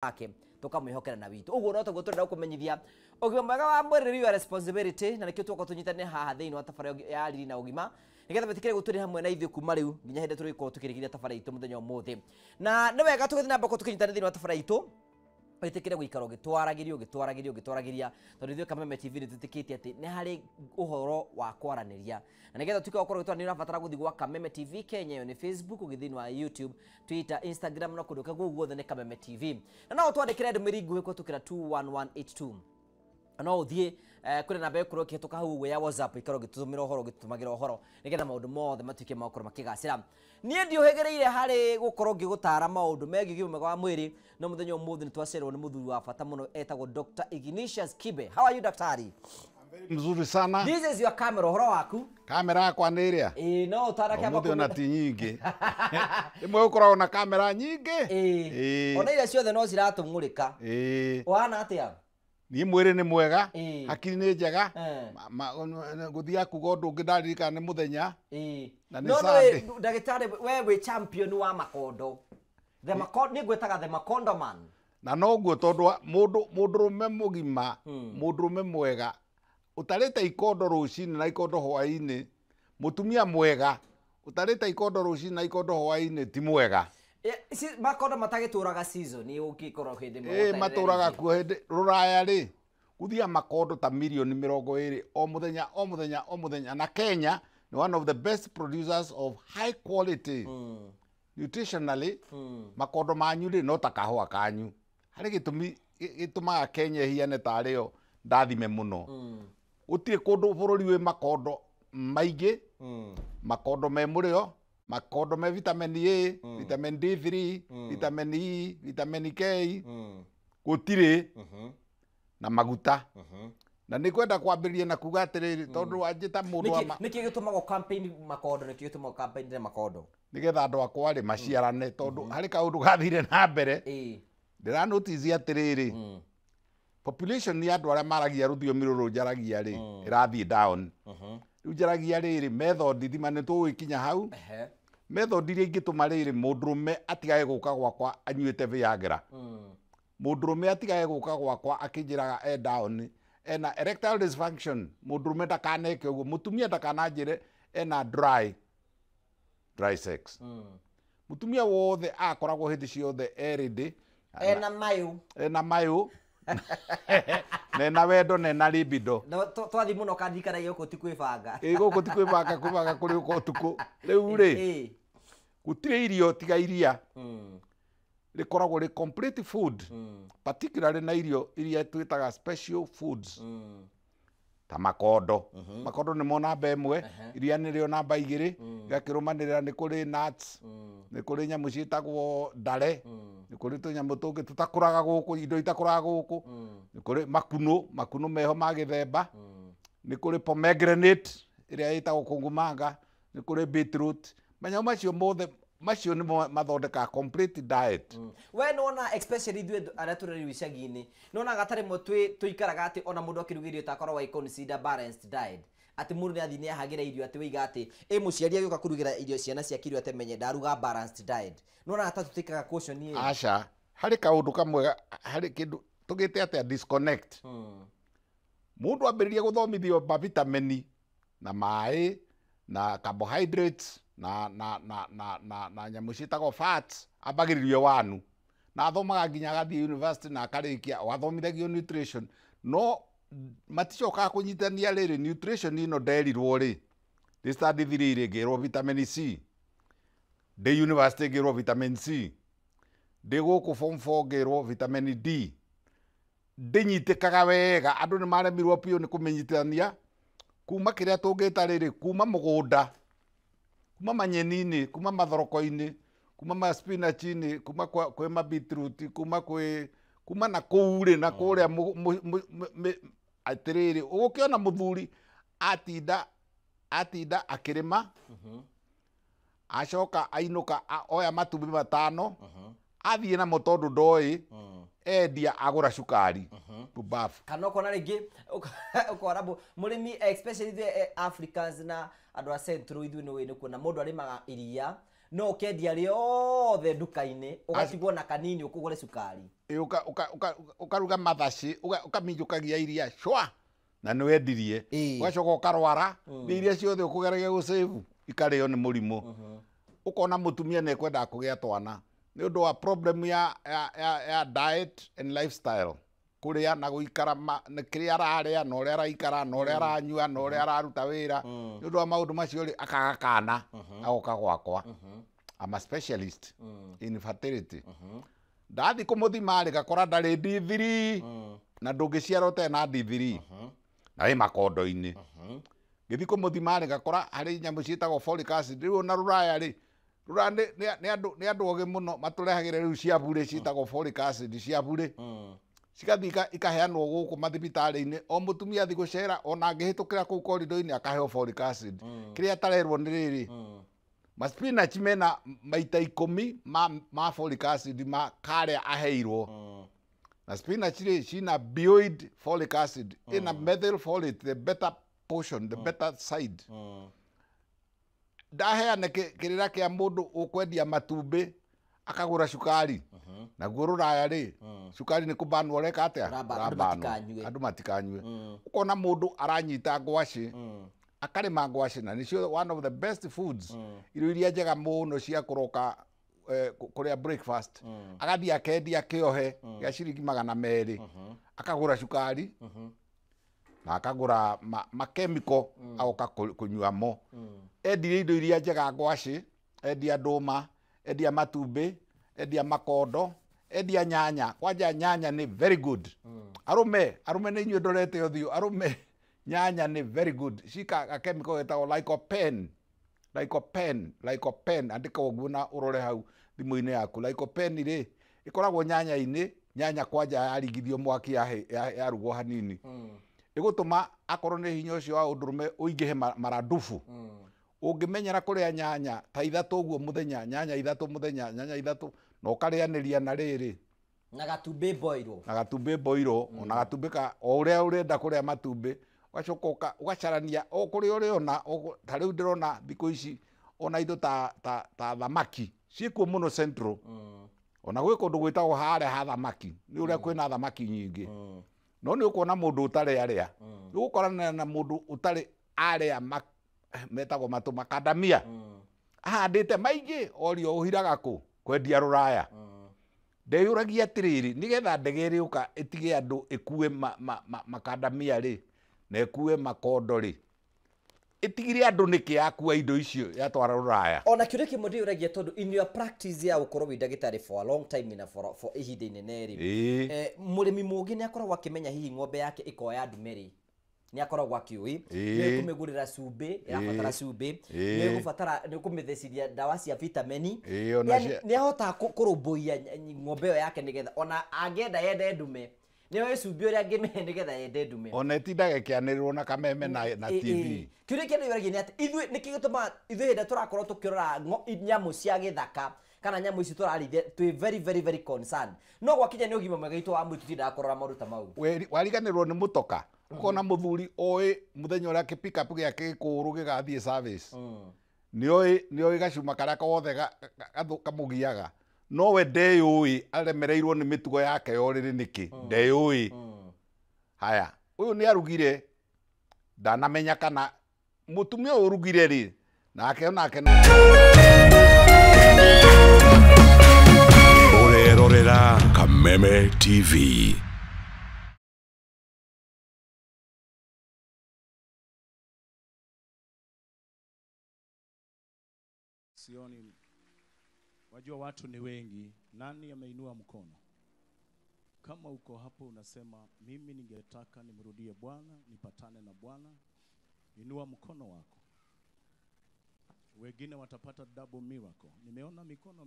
Wake tukamwihokera na witũ. Ũguo no toguo tũrenda gũkũmenyithia ũgima mwega wa mwĩrĩ nĩ your responsibility, na nĩkĩo tũgokorwo tũnyitane haha thĩinĩ wa tabarĩra ya Riri na Ũgima, nĩgetha wĩtĩkĩre gũtũrĩ hamwe na ithuĩ kuma rĩu nginya hĩndĩ tũrĩkorwo tũkĩrĩkĩria tabarĩra itũ mũthenya ũmũthĩ. Na nĩ wega tũgĩthiĩ na mbere tũkĩnyitane thĩinĩ wa tabarĩra itũ, wĩtĩkĩre gũikara ũgĩtwaragĩria, ũgĩtwaragĩria, ũgĩtwaragĩria, tondũ ithuĩ Kameme TV nĩ twĩtĩkĩtie atĩ nĩ harĩ ũhoro wa kwaranĩria, na nĩgetha ũtuĩke wa gũkorwo ũgĩtwaranĩria ũrabatara gũthiĩ gwa Kameme TV Kenya. Ĩyo nĩ Facebook, ũgĩthiĩ thĩinĩ wa YouTube, Twitter, Instagram na kũndũ kũu guothe nĩ Kameme TV. Na no ũtwandĩkĩre ndũmĩrĩri nguhĩ kũhetũkĩra 21182. No ũthiĩ kwĩna namba ĩkorwo ĩkĩhetũka hau ũguo ya WhatsApp, ikorwo ũgĩtũtũmĩra ũhoro, ũgĩtũtũmagĩra ũhoro, nĩgetha maũndũ mothe matuĩke ma gũkorwo makĩgacĩra. Niĩ ndiũhĩgĩrĩire harĩ gũkorwo ngĩgũtara maũndũ megiĩ ũgima mwega wa mwĩrĩ, no mũthenya ũmũthĩ nĩ twacererwo nĩ mũthuri wa bata mũno etagwo Dr. Ignatius Kibe. How are you, daktari? Mzuri sana. This is your camera. Ũhoro waku? Kamera yakwa nĩ ĩrĩa. Ĩĩ, no ũtara kĩamba. Ũmũthĩ ona ti nyingĩ. Rĩmwe ũkoragwo na kamera nyingĩ. Ĩĩ. Ĩĩ. Ona iria ciothe no ciratũng'ũrĩka. Ĩĩ. Ũhana atĩa? Niĩ mwĩrĩ nĩ mwega. Ĩĩ. Hakiri nĩ njega. Eh. Gũthiaga kuga ũndũ ũngĩ ndaririkana nĩ mũthenya. Ĩĩ. Na nĩ No Sunday. nĩ ndagĩtarĩ, we wĩ champion wa makondo. The makondo, nĩ ngwĩtaga the makondo man. Na noguo, tondũ mũndũ mũndũrũme mũgima, mũndũrũme mwega ũtarĩte ikondo rũcinĩ na ikondo hwaĩ-inĩ, mũtumia mwega ũtarĩte ikondo rũcinĩ na ikondo hwaĩ-inĩ ti mwega. Makondo matagĩtũraga season ũngĩkorwo hĩndĩ ĩmwe Ĩ ũterere matũraga rĩngĩ. Kuo hĩndĩ rũraya rĩ gũthiaga makondo ta mirioni 20 o mũthenya, o mũthenya, o mũthenya. Na Kenya nĩ one of the best producers of high quality nutritionally. Makondo manyu rĩ no ta kahũa kanyu. Harĩ gĩtũmi gĩtũmaga Kenya ĩhiane tarĩo ndathime mũno. Gũtirĩ kũndũ bũrũri wĩ makondo maingĩ, makondo me mũrĩo, makondo me vitamin A, vitamin D3, vitamin E, vitamin K, gũtirĩ na maguta. Na nĩ kwenda kwambĩrĩria na kuga atĩrĩrĩ, tondũ wanjĩta mũndũ wa Nĩkĩ gĩtũmaga campaign makondo? Nĩkĩ gĩtũmaga campaign na makondo? Nĩgetha andũ akwa rĩ maciarane, tondũ harĩ kaũndũ gathire na mbere. Ndĩra notice atĩrĩrĩ, population ya andũ arĩa maragia rũthiomi rũrũ njaragia rĩ ĩrathiĩ down. Rĩu njaragia rĩrĩ method thima nĩ tũgũgĩkinya hau. Method iria ingĩtũma rĩrĩ mũndũrũme atigage gũka gwakwa anyuĩte Viagra, mũndũrũme atigage gũka gwakwa akĩnjĩraga e down, ena erectile dysfunction, mũndũrũme ndakaneke ũguo, mũtumia ndakananjĩre ena dry sex. Mũtumia wothe akoragwo hĩndĩ ciothe e ready. Ena mayũ. Ena mayũ na ena wendo na ena libido. No twathi mũno kandirikanagia gũkũ ti kwĩbanga. Ĩ, gũkũ ti kwĩbanga, kwĩbanga kũrĩ ũka ũtukũ rĩu rĩ. Gũtirĩ irio tiga iria rĩkoragwo rĩ complete food, particularly na irio iria twĩtaga special foods ta makondo. Makondo nĩmo namba 1, iria nĩrĩo namba 2, igakĩrũmanĩrĩra nĩ kũrĩ nuts, nĩ kũrĩ nyamũ ciĩtagwo ndare, nĩ kũrĩ tũnyamũ tũngĩ tũtakũraga gũkũ, indo itakũraga gũkũ, nĩ kũrĩ makunũ, makunũ meho ma gĩthemba, nĩ kũrĩ pomegranate ĩrĩa ĩtagwo kũngumanga, nĩ kũrĩ beetroot. Manyamũ macio mothe macio nĩmo mathondekaga complete diet. We nĩwona, especially ithuĩ arĩa tũrerĩrwo icagi-inĩ, nĩwonaga ta rĩmwe tũikaraga atĩ ona mũndũ akĩruga irio takorwo wa consider balanced diet, atĩ mũndũ nĩ athiĩ nĩ ahagĩra irio, atĩ wĩiga atĩ ĩ mũciari agĩũka kũrugĩra irio ciana ciake irio atĩ menye ndaruga balanced diet. Nĩwonaga ta tũtĩkaga caution ĩyo? Aca, harĩ kaũndũ kamwe harĩ kĩndũ tũgĩte atĩa disconnect. Mũndũ ambĩrĩria gũthomithio mavitamini na maĩ na carbohydrates na nyamũ ciĩtagwo fats, ambagĩrĩrio wanu na athomaga nginya agathiĩ university na akarĩkia o athomithagio nutrition, no maticokaga kũnyitania rĩrĩ nutrition ĩno nderirwo rĩ ndĩ standard 3 rĩ ngĩrwo vitamin C, ndĩ university ngĩrwo vitamin C, ndĩ gũkũ form 4 ngĩrwo vitamin D. Ndĩnyitĩkaga wega. Andũ nĩ maremirwo biũ nĩ kũmĩnyitithania kuma kĩrĩa tũngĩta rĩrĩ kuma mũgũnda, kuma manyeni-inĩ, kuma mathoroko-inĩ, kuma ma spinach-inĩ, kuma kwĩ ma beetroot, kuma kwĩ kuma na kũu rĩ na kũrĩa atĩrĩrĩ ũgũkĩona mũthuri atinda atinda akĩrĩma, acoka ainũka oya matumbĩ 5 athiĩ namo tondũ ndoĩ endia agũra cukari pumbafu. Kana ũkona rĩngĩ ũkona mũrĩmi, especially ithuĩ Africans na andũ a Central, ithuĩ nĩ nĩ kuona mũndũ arĩmaga iria. No ũkendia rĩothe nduka-inĩ ũgatigwo na kanini ũkũgũre cukari. Ũkaruga mathaci, ũkaminjũkagia iria cwa na nĩ wendirie. Ũgacoka ũkarwara, mbia iria ciothe ũkũgeragia gũsave ikarĩo nĩ mũrimũ. Ũkona mũtumia nĩ ekwendaga kũgĩa twana nĩ ũndũ wa problem ya diet and lifestyle, kũrĩa na gũikara, kĩrĩa ararĩa na ũrĩa araikara na ũrĩa aranyua na ũrĩa araruta wĩra. Nĩ ũndũ wa maũndũ macio rĩ, akaga kana agoka gwakwa. I'm a specialist in fertility. Ndathi kũmũthima rĩ, gakora ndarĩ D3 na ndũngĩciara ũtarĩ na D3 na wĩ makondo-inĩ. Ngĩthiĩ kũmũthima rĩ, gakora harĩ nyamũ ciĩtagwo folic acid. Rĩu ona rũraya rĩ, rũraya nĩ andũ ogĩ mũno, matũrehagĩra rĩu cia burĩ ciĩtagwo folic acid cia burĩ. Cigathiĩ ikaheanwo gũkũ mathibitarĩ-inĩ, o mũtumia athiĩ gũcera ona angĩhĩtũkĩra kũu korido-inĩ akaheo folic acid. Kĩrĩa atarerwo nĩ rĩrĩ, ma spinach mena maita 10 ma folic acid ma karĩa aheirwo. Na spinach rĩ, cina bioid folic acid, ina methyl folate, the better portion, the better side. Ndaheane kĩrĩra kĩa mũndũ ũkwendia matumbĩ akagũra cukari. Naguo rũraya rĩ, cukari nĩ kũbanwo ũreka atĩa? Andũ matikanyue. Ũkona mũndũ aranyita ngwacĩ, akarĩma ngwacĩ, na nĩcio one of the best foods, irio iria njega mũno cia kũroka kũrĩa breakfast. Agathiĩ akendia kĩohe gĩa ciringi 200, akagũra cukari na akagũra makemiko agoka kũnyua mo. Endirie indo iria njega ngwacĩ, endia ndũma, endia matumbĩ, endia makondo, endia nyanya. Kwanja nyanya nĩ very good. Arũme nĩ inyuĩ ndorete ũthiũ, arũme nyanya nĩ very good. Cika gakemiko getagwo lycopene, lycopene, lycopene. Andĩka ũguo na ũrore hau thimũ-inĩ yaku. Lycopene rĩ, ĩkoragwo nyanya-inĩ, nyanya kwanja yarigithio mwaki yarugwo hanini. Ĩgũtũma akorwo nĩ hinya ũcio wa ũndũrũme ũingĩhe maradufu. Ũngĩmenyera kũrĩa nyanya ta 3 ũguo mũthenya, nyanya 3 mũthenya, nyanya 3, na ũkarĩanĩria na rĩrĩ na gatumbĩ boiro, na gatumbĩ boiro, ona gatumbĩ ka o ũrĩa ũrenda kũrĩa matumbĩ, ũgacoka ũgacarania o kũrĩa ũrĩona. Ta rĩu ndĩrona thikũ ici ona indo ta thamaki ciĩkuo mũno Central. Ona gwĩ kũndũ gwĩtagwo harĩa ha thamaki, nĩ ũrĩa kwĩna thamaki nyingĩ. No nĩ ũkuona mũndũ ũtarĩ arĩa, nĩ ũgũkorana na mũndũ ũtarĩ arĩa metagwo matũ makandamia, ahandĩte maingĩ, orio ũhiraga kũ kwendia rũraya. Ndeyũragia atĩrĩrĩ, nĩgetha ndege ĩrĩũka ĩtige andũ ĩkue makandamia rĩ, na ĩkue makondo rĩ, ĩtigire andũ nĩkĩ yakua indo icio yatwara rũraya? Ona kĩũria kĩmwe ndĩyũragia, tondũ in your practice ya gũkorwo wĩ ndagĩtarĩ for a long time na for ihinda inene rĩ, mũrĩmi mũũgĩ nĩ akoragwo akĩmenya hihi ng'ombe yake ĩkoya ndume rĩ, nĩ akoragwo akĩũĩ, nĩ kũmĩgũrĩra cumbĩ, ĩrabatara cumbĩ, nĩ kũbatara, nĩ kũmĩtheciria ndawa cia vitamini, nĩ ahotaga kũrũmbũiya ng'ombe ĩyo yake nĩgetha ona angĩenda yende ndume, nĩ oĩ cumbĩ ũrĩa angĩmĩhe nĩgetha yende ndume. Ona ĩtindaga ĩkĩanĩrĩrwo na kameme na TV. Kĩũria kĩrĩa ndĩyũragia nĩ atĩ ithuĩ nĩkĩ gĩtũmaga ithuĩ hĩndĩ ĩrĩa tũrakorwo tũkĩrora nyamũ cia gĩthaka kana nyamũ ici tũrarĩithia twĩ very very very concerned, no gwakinya nĩ ũgima mwega witũ wa mwĩrĩ tũtindaga kũrora maũndũ ta mau. Wariganĩrwo nĩ mũtoka, ũkona mũthuri oĩ mũthenya ũrĩa kĩ-pick up gĩake gĩkũrũ gĩgathiĩ service, nĩoĩ gacuma karĩa kothe kamũgiaga, no we ndeyũĩ, aremereirwo nĩ mĩtugo yake ya ũrĩrĩ nĩkĩ, ndeyũĩ. Haya, ũyũ nĩ arugire, ndanamenya kana mũtumia ũyũ ũrugire rĩ, nake onake Ũrerorera Kameme TV. Sioni, wajua watu ni wengi. Nani ameinua mkono? Kama uko hapo unasema mimi ningetaka nimrudie Bwana, nipatane na Bwana, inua mkono wako. Wengine watapata double miracle. Nimeona mikono